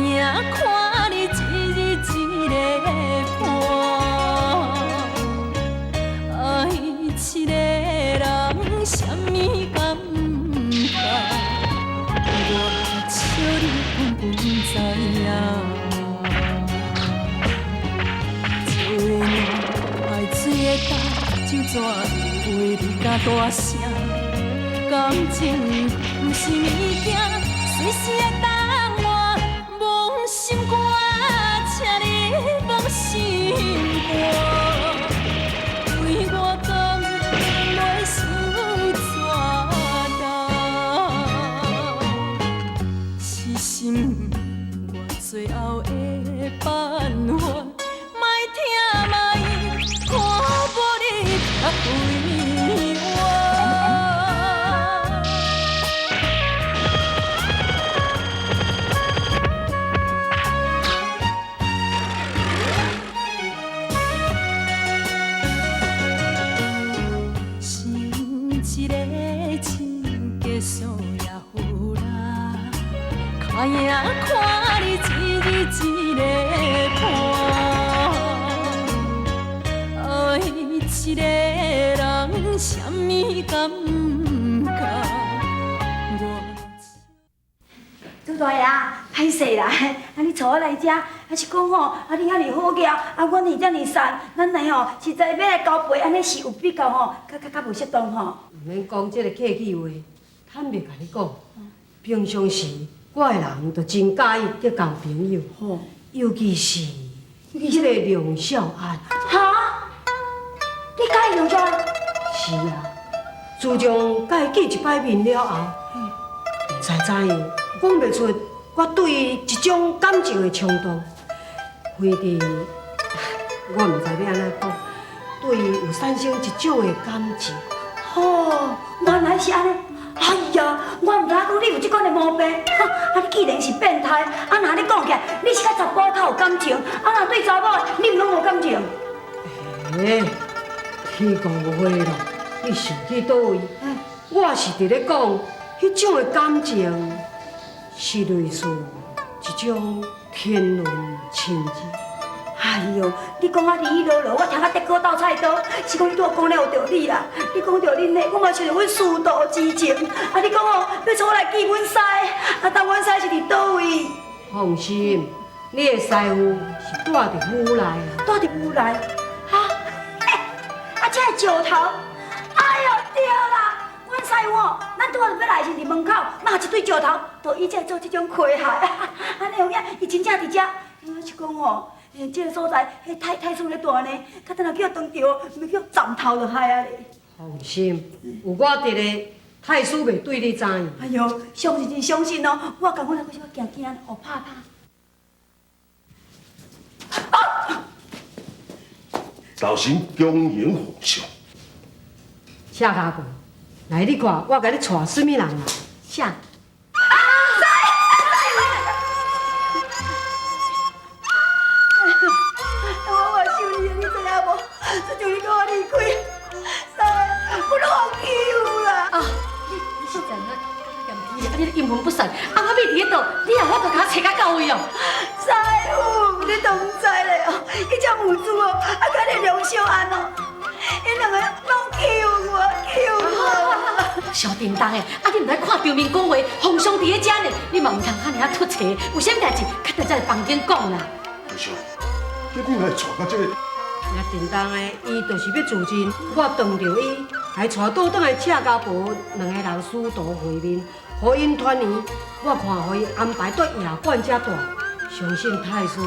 影看你一日一个伴，愛一個人啥物感覺？我笑你根本不知影。一暝海水的焦酒怎会为你甲大声？感情毋是物件，隨時會當換。摸心肝，請你摸心肝。對我講袂傷怎重？是心我最後的辦法，莫疼莫看無你較快活。想一個親結束也好啦，跤影看你一日一個伴，愛一個人啥物感覺？我。朱大爺，歹勢啦，啊你帶我來遮，啊是講吼，啊你遐爾好額，啊阮是遮爾善，咱來吼實在欲來交陪，按呢是有比較吼，較較較無適當吼。毋免講這个客氣話，坦白共你講，平常時我的人就真佮意結交朋友，尤其是彼個梁少安。哈？你佮意梁少安？是啊，自從佮伊見一擺面了後，毋知怎樣，講袂出我對伊一種感情的衝動，非佇我毋知欲按怎講，對伊有產生一種的感情。哦，原來是按呢。哎呀，我毋知影講你有這款的毛病。哈，啊你既然是變態，啊若你講起來，你是佮查埔較有感情，啊若對查某的，你毋攏無感情？欸，你誤會咯，你想去佗位？我是佇咧講，彼種的感情是類似一種天倫親情。哎喲，你講啊離離落落，我聽啊竹篙鬥菜刀，是講你拄仔講了有道理啦。你講著恁的，我嘛想著阮師徒之情。啊，你講哦，欲帶我來見阮師，啊，但阮師是佇佗位？放心，你的師父是蹛佇府內啊。蹛佇府內？哈？啊，這个石頭，哎喲，對啦，阮師父哦，咱拄仔欲來時佇門口，嘛一堆石頭，就伊才會做這種開害。按呢有影，伊真正佇遮。我是講哦。這个所在，彼太太師咧蹛呢，較等下叫當著，欲叫斬頭就害啊咧。放心，有我佇咧，太師袂對你怎樣。哎喲，相信真相信哦，我感覺那個小可驚驚，哦怕怕。啊！老臣恭迎皇上。謝家貴，來你看，我共你帶啥物人來？啥？就你共我離開，師，我攏予欺負啦！啊，你你實在啊，敢若嫌棄啊！你陰魂不散，翁仔某佇彼度，你也有法度共我揣到到位哦？師傅，你都毋知咧哦，彼隻母豬哦，啊，佮那梁少安哦，𪜶兩个攏欺負我，欺負我！小叮當的，啊，你毋知看場面講話，皇上佇咧遮呢，你嘛毋通遐爾仔突槌，有啥物代誌，較佇這個房間講啦。皇上，這你來帶到這个？那叮當的，伊就是欲自盡，我當著伊，來帶倒轉來赤家婆兩个人師徒會面，予𪜶團圓。我看予伊安排綴夜館遮蹛，相信太師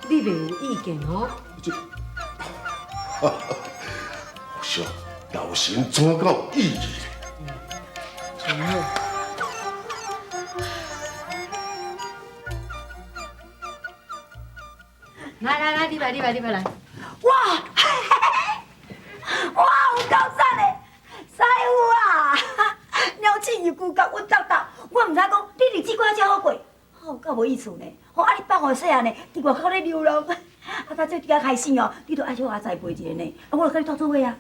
你袂有意見吼？這，哈哈，皇上，老臣怎敢有異議？真好。來來來，你來你來你來來。哇！哇，有夠讚的，師傅啊！鳥鼠又孤覺，阮搭搭，我毋知講你日子過遮好過，好夠無意思呢。吼，啊你放予細漢呢，佇外口咧流浪，啊，到做這開始哦，你著愛小可栽培一下呢。啊，我就佮你蹛做伙啊。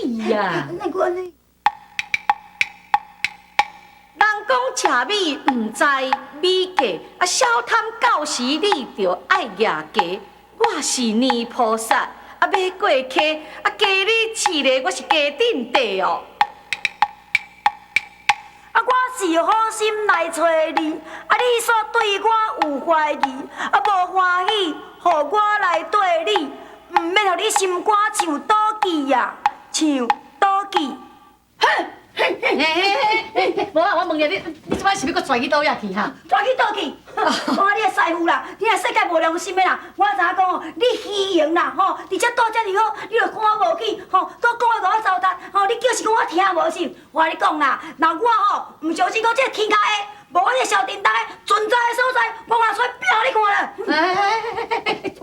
你呀，哪會按呢？人講食米毋知米價，啊小貪到時你著愛蜈雞。我是尼菩薩，啊欲過溪，啊加你飼咧，我是雞頂地哦。啊，我是好心來揣你，啊，你煞對我有懷疑，啊，無歡喜，予我來綴你，毋免予你心肝像倒記啊，像倒記。嘿嘿嘿嘿，無啊，我問你，你你這擺是欲閣跩去佗位去哈？跩去佗去？我你的師傅啦，你若世界無良心的啦，我知影講哦，你虛榮啦吼，而且倒遮爾好，你就看無起吼，閣講話予我糟蹋吼，你叫是講我聽無是？我共你講啦，若我吼毋相信講這個天跤下無我這個蕭叮當的存在的所在，我嘛出來拼予你看啦！哎哎哎哎！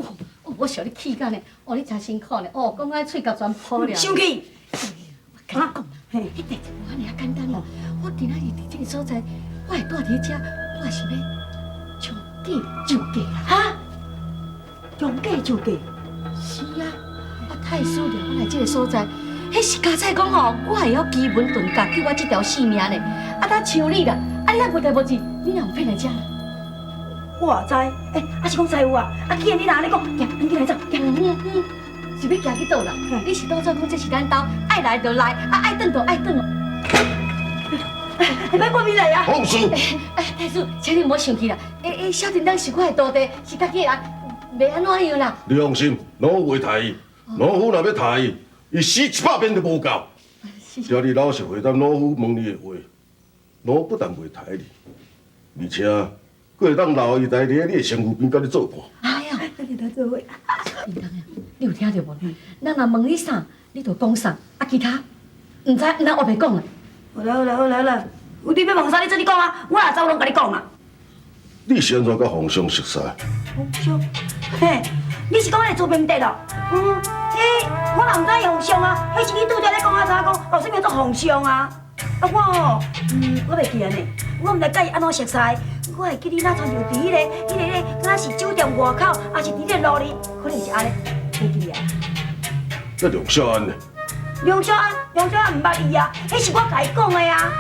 我想你氣甲呢，哦，你真辛苦呢，哦，講到喙角全破了。生氣？我共你講啦，彼代誌無按呢仔簡單啦。我今仔日佇這個所在，我會蹛佇遮，我是欲將計就計啦。哈？將計就計？是啊，啊太師掠我來這個所在，彼是佳哉講吼，我會曉奇門遁甲救我這條性命呢。啊，若像你啦，啊你若無代無誌，你哪有騙來遮？我也知，欸，啊是講師傅啊，啊既然你若按呢講，行，咱緊來走，行。嗯嗯，是欲行去佗啦？你是當作講這是咱兜，愛來就來，啊愛轉就愛轉。你欲過面來啊！放肆！哎，太師，請你莫生氣啦。欸欸，蕭叮當是我的徒弟，是家己的人，袂按怎樣啦。你放心，老夫袂刣伊，老夫若欲刣伊，伊死100遍都無夠。只要你老實回答老夫問你的話，老夫不但袂刣你，而且閣會當留伊待佇你的身軀邊佮你做伴。哎呀，咱來做伙。叮當啊，你有聽著無？咱若問你啥，你就講啥，啊其他毋知，毋通烏白講啊。好啦好啦好啦好啦，有你欲問啥，你做你講啊，我若知我攏共你講啦。你是按怎佮皇上熟似？皇上，嘿，你是講彼個朱明德哦？嗯，彼我嘛毋知伊皇上啊，彼是你拄才咧講我知影講，哦，啥物叫做皇上啊？啊我哦，嗯，我袂記得呢，我毋知佮伊按怎熟似，我會記你若親像佇彼個、彼個、彼個，敢若是酒店外口，抑是佇彼個路裡，可能是按呢，袂記啊。那梁少安呢？梁少安，梁少安毋捌伊啊，彼是我共伊講的啊。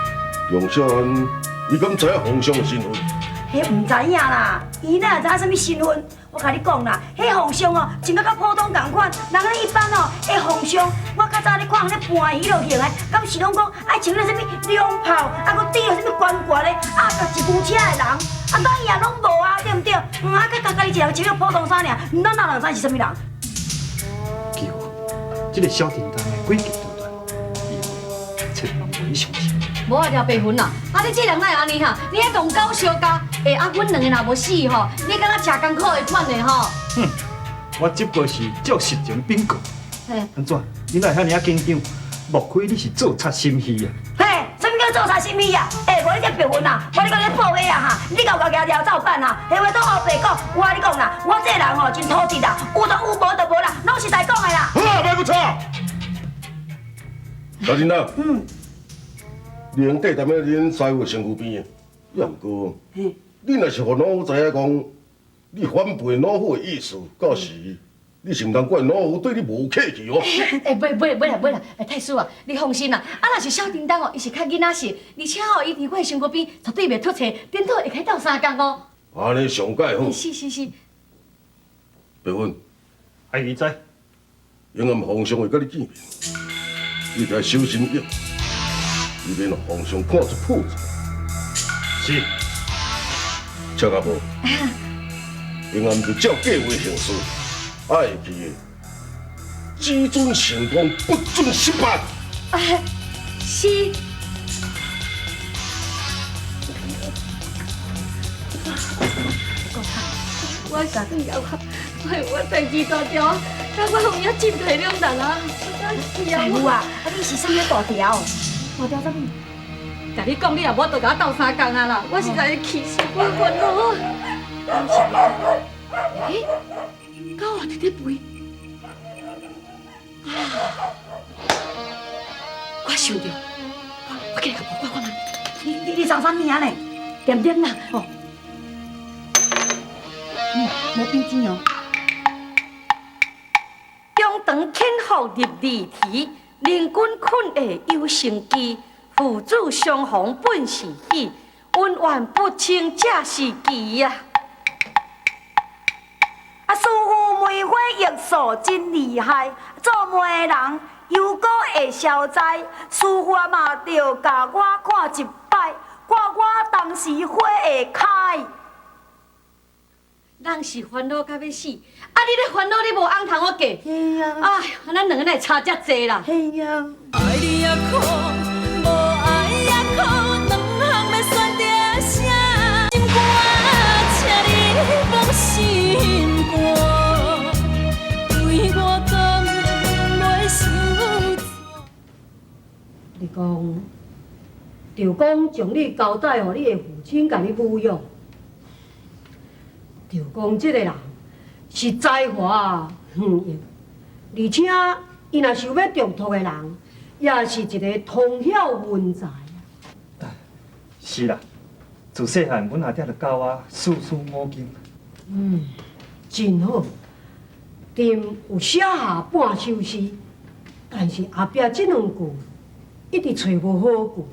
梁少安，伊敢知影皇上的身份？彼毋知影啦，伊哪會知影啥物身份？我共你講啦，彼皇上哦，穿甲佮普通仝款，人咧一般哦，彼皇上，我較早咧看人咧搬彼落型的，敢是攏講愛穿咧啥物龍袍，啊，閣戴啥物懸懸的，啊，一牛車的人，啊，咱伊也攏無啊，對毋對？嗯，啊，佮家己一人穿個普通衫爾，咱哪人知是啥物人？求，這個蕭叮當的詭計多端，伊的話千萬袂相信。無啊，廖白雲啊，啊你這人哪會按呢哈？你愛戇狗相加，欸啊，阮兩个若無死吼，你敢若食艱苦的款的吼。哼，我只不過是照實情稟告。嘿，按怎？你哪會遐爾仔緊張？莫非你是做賊心虛啊？嘿，啥物叫做賊心虛啊？欸，無你這白雲啊，我你講你報話啊哈，你共我舉抓走辦啊？彼話都烏白講，我共你講啦，我這人吼真土直啦，有就有，無就無啦，攏實在講的啦。好啊，莫閣吵。老叮當，嗯，你用綴踮咧恁師傅的身軀邊的，也毋過，你若是予老夫知影講，你反背老夫的意思，到時你是毋通怪老夫對你無客氣哦。欸，袂袂袂啦袂啦，欸，太師啊，你放心啦，啊，若是蕭叮當哦，伊是較囡仔性，而且吼，伊佇我的身軀邊絕對袂脫冊，頂多會開鬥相共哦。按呢上蓋好。是是是。白雲，愛伊知。永暗皇上會佮你見面，你著愛小心應，以免予皇上看出破綻。是。赤阿婆，永暗就照計劃行事，愛記得，只准成功，不准失敗。啊，是。我死啊！我我代誌大條，但我有影進退兩難啊！師傅啊，啊你是啥物大條？大條啥物？共你講，你也無法度共我鬥相共啊啦！我實在是氣死我煩惱。欸，狗也佇咧吠。啊！我想著，我過來共報告看覓。你送啥物啊呢？點點啦，哦。嗯，無變錢哦。中堂顯福入離題，人均困下有生機，父子相逢本是喜。恩怨不清才是奇啊！啊，师父梅花易数真厉害，做媒人又阁会消灾。师父嘛著共我看一摆，看我当时花会开。人是烦恼到欲死，啊！你咧烦恼，你无翁通好嫁。嘿啊！哎哟，咱两个哪会差遮济啦？嘿啊！爱你也苦，无爱也苦，两项欲选择啥？心肝，请你放心肝，对我讲袂受挫。你讲，就讲将你交代予你的父亲，共你抚养。就讲这个人是才华横溢，而且伊若想欲重托的人，也是一个通晓文才。是啦，自细汉，阮阿爹就教我四书五经。嗯，真好。朕有写下半首诗，但是后壁这两句一直揣无好句，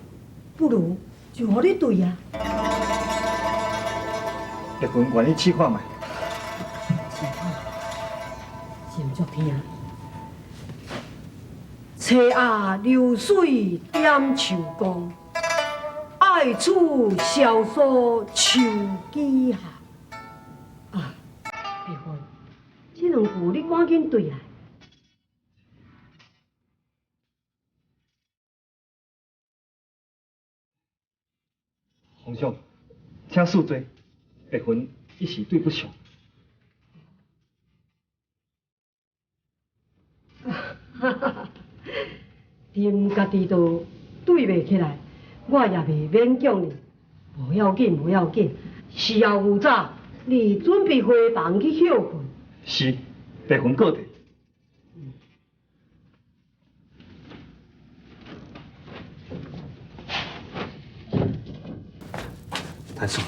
不如就予你对啊。丽云愿意试看觅。真好，真足听。车鸭流水点秋光，爱处萧索秋几行。啊，碧云，这两句你赶紧对来。皇上，请恕罪。白云一时对不上。朕家己都对袂起来，我也袂勉强你。无要紧，无要紧，时候有早，你准备回房去歇困。是，白云告退。太师。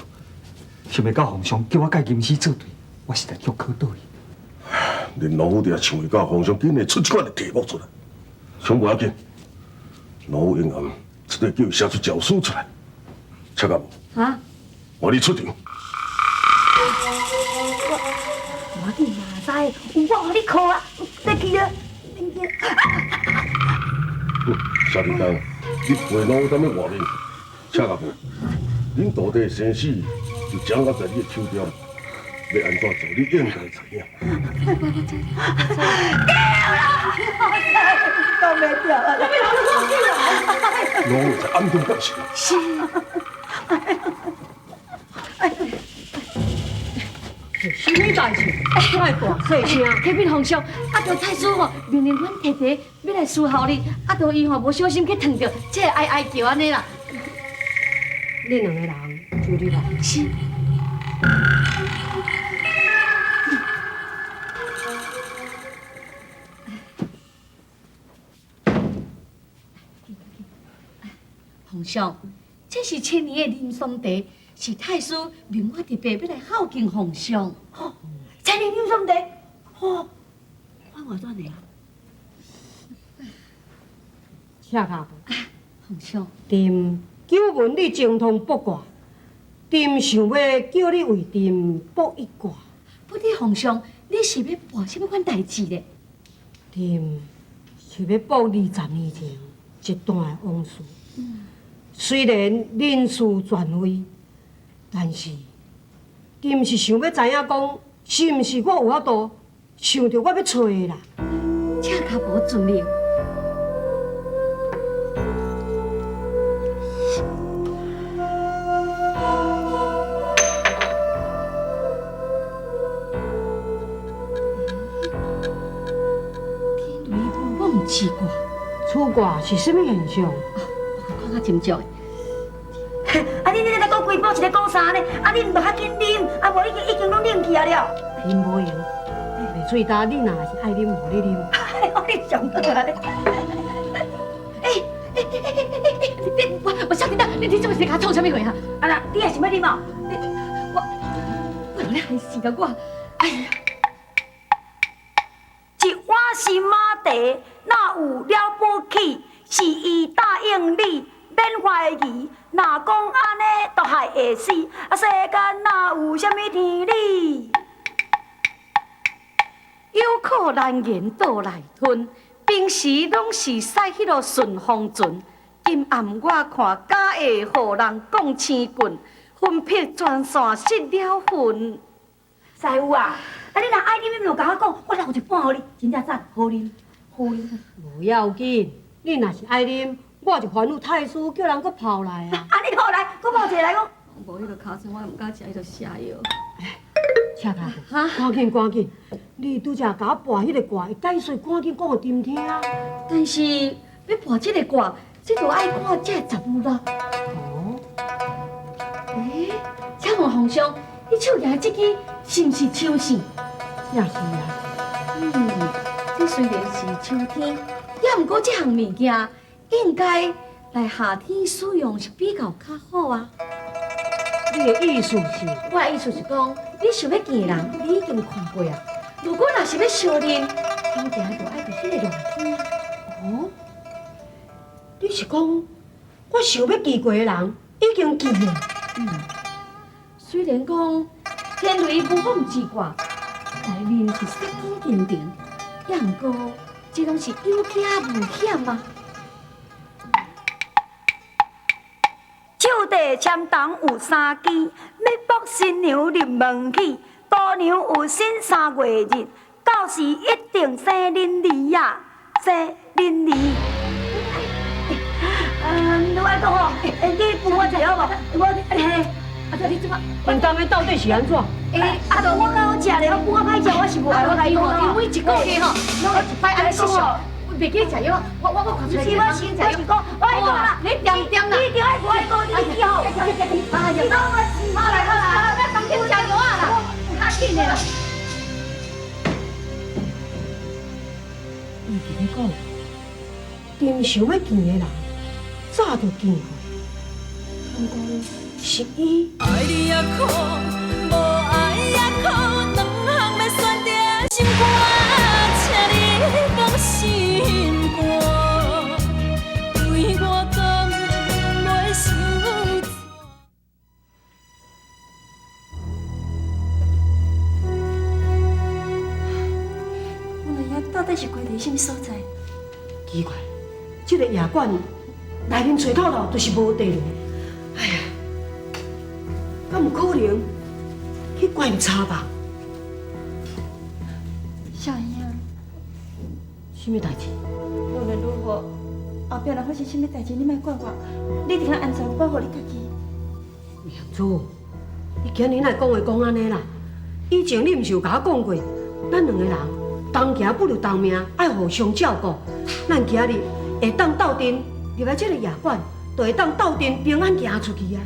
想袂到皇上叫我佮吟诗作对，我实在足可倒去。恁老夫伫遐想袂到皇上竟会出这款的题目出来，想无要紧，老夫永暗彻底叫伊写出诏书出来，赤甲无？啊？我你出场。我你嘛知，有我予你靠啊，你去啊，你去。萧廷东，你陪老夫踮咧外面，赤甲无？恁徒弟的生死就掌握在你的手中，欲按怎做，你应该知影。对啦，讲袂掉啊！老夫在暗中监视。是。啥物代志？莫大细声。启禀皇上，啊，著太师吼命令阮提茶欲来伺候你，啊，著伊吼无小心去烫著，才会哀哀叫按呢啦。恁两个人就入来。是。皇上，这是千年的啉霜茶，是太师命我特别欲来孝敬皇上。哦，千年啉霜茶，哦，我偌怎的啊？赤脚婆，皇上，朕久闻你精通卜卦，朕想欲叫你为朕卜一卦。不知皇上，你是欲卜啥物款代志咧？朕是欲卜20年前一段的往事。虽然人事全非，但是朕是想欲知影讲，是毋是我有法度想著我欲揣的啦？赤跤婆遵命。天雷无妄之卦，此卦是啥物现象？我看较斟酌。啊！你咧讲规晡是咧讲啥呢？啊！你毋著较紧啉，啊无已经拢冷去啊了。啉无闲，袂醉焦，你若是爱啉，予你啉。哎呦，你上好啊！你我小叮当，你这么是甲创啥物货哈？啊啦，你也想欲啉哦？你我你害死了我！哎呀，一碗新马茶，哪有了不起？是伊答应你，免懷疑。若講按呢，都害會死。啊，世間哪有啥物天理？有苦難言倒來吞，平時攏是駛彼囉順風船。今暗我看，敢會予人講生棍，魂魄全線失了魂。師傅啊，啊你若愛啉，你就共我講，我留一半予你，真正讚，好啉，好啉。無要緊，你若是愛啉，我就煩惱太師叫人閣泡來啊。啊，你泡來，閣泡一个來講。無彼囉尻川，我毋敢食彼囉瀉藥。赤跤，趕緊趕緊！你拄才共我跋彼个卦，會解說趕緊講予沉聽。但是欲跋這个卦，這就愛看這十有六。哦。欸，請問皇上，你手舉這支是毋是秋線？也是啊。嗯，這雖然是秋天，也毋過這項物件應該來夏天使用是比較較好啊。你的意思是？我的意思是講，你想欲見的人，你已經看過啊。如果若是欲相認，當然就愛佇彼個熱天啊。哦，你是講我想欲見過的人已經見了？嗯。雖然講天雷無妄之卦，內面是殺機重重，也毋過這攏是有驚無險啊。手提簽筒有三支，欲卜新娘入門去，姑娘有新三月日，到時一定生恁兒啊，生恁兒。嗯，我講吼，你扶我一下好無？我，啊，你這擺，便當的到底是按怎？欸，啊，都我較好食咧，我我歹食，我是無愛，我共伊講因為一個月吼，攏一擺按呢失常。袂記食藥，我我我看出來。是，我是我是講，我愛講啦，你恬恬啦，你一定愛我愛講，你去吼。哎呀，你講我是好啦好啦，咱趕緊食藥啊啦，較緊的啦。伊佇咧講，沉想欲見的人，早就見過，敢講是伊。愛你也苦，無愛也苦，兩項欲選擇心肝，請你放心肝，對我敢袂受挫。阮阿爷到底是关佇啥物所在？奇怪，這个夜館內面揣透透就是無地雷。哎呀，敢有可能去關入查房？少兄，啥物代誌？無論如何，後壁若發生啥物代誌，你莫怪我，你一定要安全保護你家己。明珠，你今日哪會講話講按呢啦？以前你毋是有共我講過，咱兩個人同行不如同命，愛互相照顧。咱今日會當鬥陣入來這个夜館，就會當鬥陣平安行出去啊！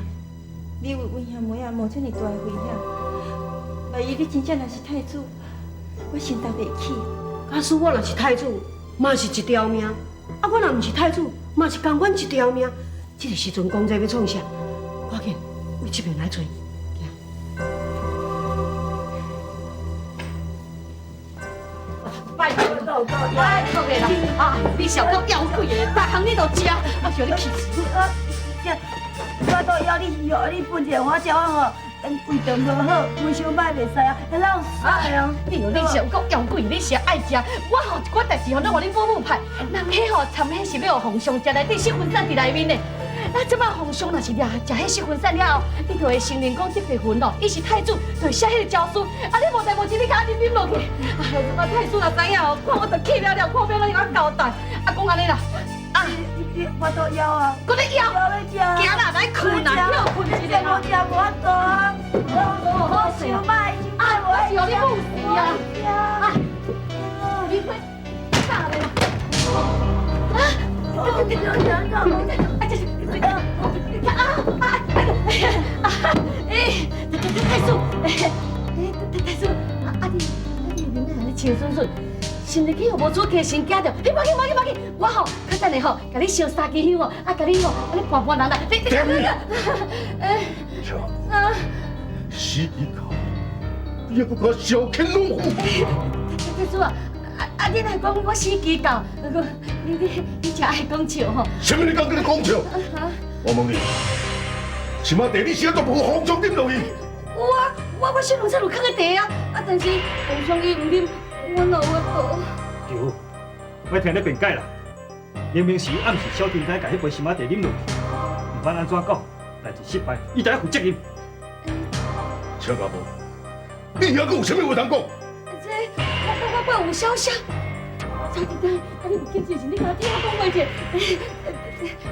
你為阮兄妹仔冒這爾大的危險，萬一你真正若是太子，我承擔袂起。假使我若是太子，嘛是一條命；啊，我若毋是太子，嘛是仝款一條命。這个時陣講這欲創啥？趕緊為這邊來揣。拜託，拜託的啦！啊，你上夠枵鬼的，逐項你都食，我想你氣死。我都枵你哦，你分一个我食吼，胃腸無好，胃傷歹袂使啊，老屎啊！你哦，你上夠枵鬼，你是愛食。我吼一寡代誌吼，攏予恁母母派。人彼吼參彼是欲予皇上食，內底失魂散佇內面的。啊，這擺皇上若是掠食彼失魂散了後，你就會承認講這塊魂咯，伊是太子，就會寫彼個詔書。啊，你無代無誌，你共我啉啉落去。哎呦，這擺太子若知影哦，看我就氣了了，看欲按怎交代。啊，講按呢啦，啊，你我都枵啊，閣咧枵，枵欲食。行啦，來睏啦，歇睏一下無食無法度啊，我傷歹，啊，我是予你母死啊！啊，你快打咧啦！啊，啊，這是，啊啊啊！哎，太子，哎，太子，啊你啊你面仔按呢青顺顺，是毋是去予无主家神惊著？你无紧无紧无紧，我吼，较等下吼，共你烧三支香哦，啊，共你吼，按呢伴伴人啦，你你你，哎，啊，死一口，你犹阁敢消遣老夫？太子啊，啊你若讲我死期到，你你你真爱讲笑吼？啥物你敢跟你讲笑？我問你，什麼茶你是按怎無予黃松啉落去？有啊，我小龍菜有囥個茶啊，啊，但是黃松伊毋啉，我哪有法度？對，莫聽你辯解啦。明明是伊暗示蕭亭丹共彼杯心仔茶啉落去，毋管按怎講，代誌失敗，伊就愛負責任。車家寶，你還閣有啥物話通講？這我有小聲。蕭亭丹，啊你有緊張時，你敢聽我講話者？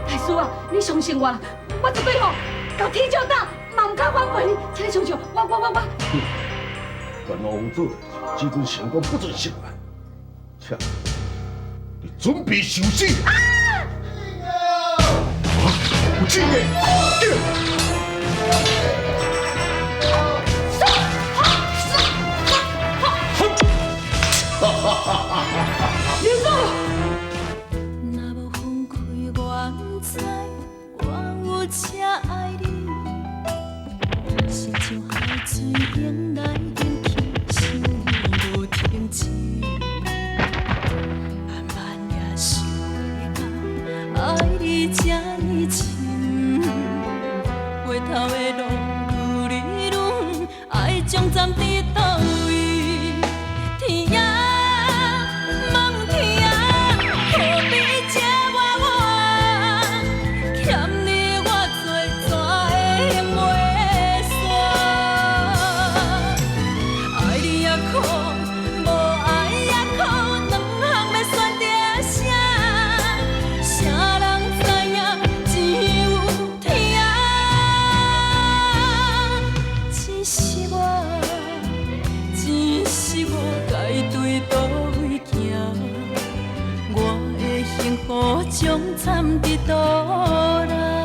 大師啊，你相信我啦，我絕對吼，共天照打，嘛毋敢反背你，請你相信我，我。阮老夫做代誌，只准成功，不准失敗。切，你準備受死！啊！有真的，對。林总。若無分開，我毋知我有這愛你。親像海水湧來湧去，心無停止。慢慢也想袂到，愛你這呢深。回頭的路愈來愈遠，愛終站佇佗位？天啊，問天啊，何必這我我？欠你我做怎會還袂煞？愛你也苦，無愛也苦，兩項欲選擇啥？誰人知影只有天。只是我，只是我該對佗位行，我的幸福終站佇佗落。